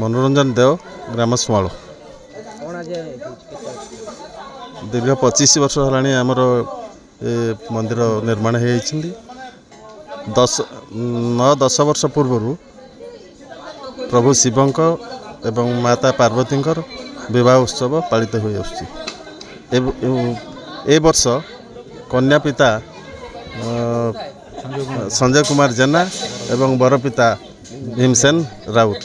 ମନୋରଞ୍ଜନ ଦେଓ, ଗ୍ରାମ ସୁଆଁଳ। ଦୀର୍ଘ 25 ବର୍ଷ ହେଲାଣି ଆମର ଏ ମନ୍ଦିର ନିର୍ମାଣ ହୋଇଯାଇଛନ୍ତି। 10, 9, 10 ବର୍ଷ ପୂର୍ବରୁ ପ୍ରଭୁ ଶିବଙ୍କ ଏବଂ ମାତା ପାର୍ବତୀଙ୍କର ବିବାହ ଉତ୍ସବ ପାଳିତ ହୋଇଆସୁଛି। ଏ ବର୍ଷ କନ୍ୟା ପିତା ସଞ୍ଜୟ କୁମାର ଜେନା ଏବଂ ବରପିତା ଭୀମସେନ ରାଉତ।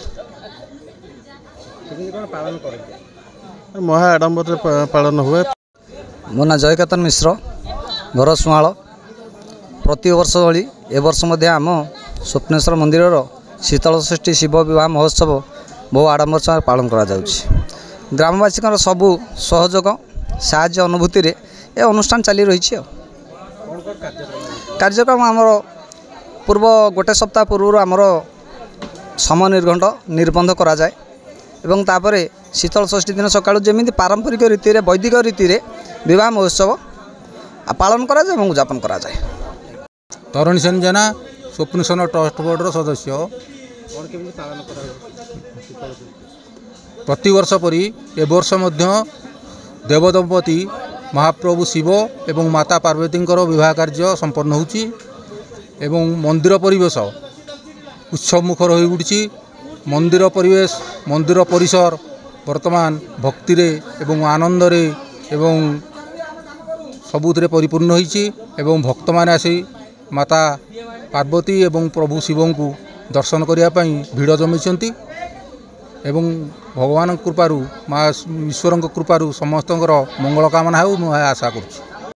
ମହା ଆଡ଼ମ୍ବରରେ ପାଳନ ହୁଏ। ମୋ ନାଁ ଜୟକେତନ ମିଶ୍ର, ଘର ସୁଆଁଳ। ପ୍ରତିବର୍ଷ ଭଳି ଏ ବର୍ଷ ମଧ୍ୟ ଆମ ସ୍ୱପ୍ନେଶ୍ୱର ମନ୍ଦିରର ଶୀତଳଷଷ୍ଠୀ ଶିବ ବିବାହ ମହୋତ୍ସବ ବହୁ ଆଡ଼ମ୍ବର ସହ ପାଳନ କରାଯାଉଛି। ଗ୍ରାମବାସୀଙ୍କର ସବୁ ସହଯୋଗ ସାହାଯ୍ୟ ଅନୁଭୂତିରେ ଏ ଅନୁଷ୍ଠାନ ଚାଲି ରହିଛି। ଆଉ କାର୍ଯ୍ୟକ୍ରମ ଆମର ପୂର୍ବ ଗୋଟେ ସପ୍ତାହ ପୂର୍ବରୁ ଆମର ସମ ନିର୍ଘଣ୍ଟ ନିର୍ବନ୍ଧ କରାଯାଏ ଏବଂ ତାପରେ ଶୀତଳ ଷଷ୍ଠୀ ଦିନ ସକାଳୁ ଯେମିତି ପାରମ୍ପରିକ ରୀତିରେ, ବୈଦିକ ରୀତିରେ ବିବାହ ମହୋତ୍ସବ ପାଳନ କରାଯାଏ ଏବଂ ଉଦଯାପନ କରାଯାଏ। ତରଣୀସେନ ଜେନା, ସ୍ୱପ୍ନେଶ୍ୱର ଟ୍ରଷ୍ଟ ବୋର୍ଡ଼ର ସଦସ୍ୟ। ପ୍ରତିବର୍ଷ ପରି ଏ ବର୍ଷ ମଧ୍ୟ ଦେବଦମ୍ପତି ମହାପ୍ରଭୁ ଶିବ ଏବଂ ମାତା ପାର୍ବତୀଙ୍କର ବିବାହ କାର୍ଯ୍ୟ ସମ୍ପନ୍ନ ହେଉଛି ଏବଂ ମନ୍ଦିର ପରିବେଶ ଉତ୍ସବମୁଖର ହୋଇଉଠିଛି। ମନ୍ଦିର ପରିବେଶ, ମନ୍ଦିର ପରିସର ବର୍ତ୍ତମାନ ଭକ୍ତିରେ ଏବଂ ଆନନ୍ଦରେ ଏବଂ ସବୁଥିରେ ପରିପୂର୍ଣ୍ଣ ହୋଇଛି ଏବଂ ଭକ୍ତମାନେ ଆସି ମାତା ପାର୍ବତୀ ଏବଂ ପ୍ରଭୁ ଶିବଙ୍କୁ ଦର୍ଶନ କରିବା ପାଇଁ ଭିଡ଼ ଜମେଇଛନ୍ତି ଏବଂ ଭଗବାନଙ୍କ କୃପାରୁ, ମା ଈଶ୍ୱରଙ୍କ କୃପାରୁ ସମସ୍ତଙ୍କର ମଙ୍ଗଳ କାମନା ହେଉ, ମୁଁ ଏହା ଆଶା କରୁଛି।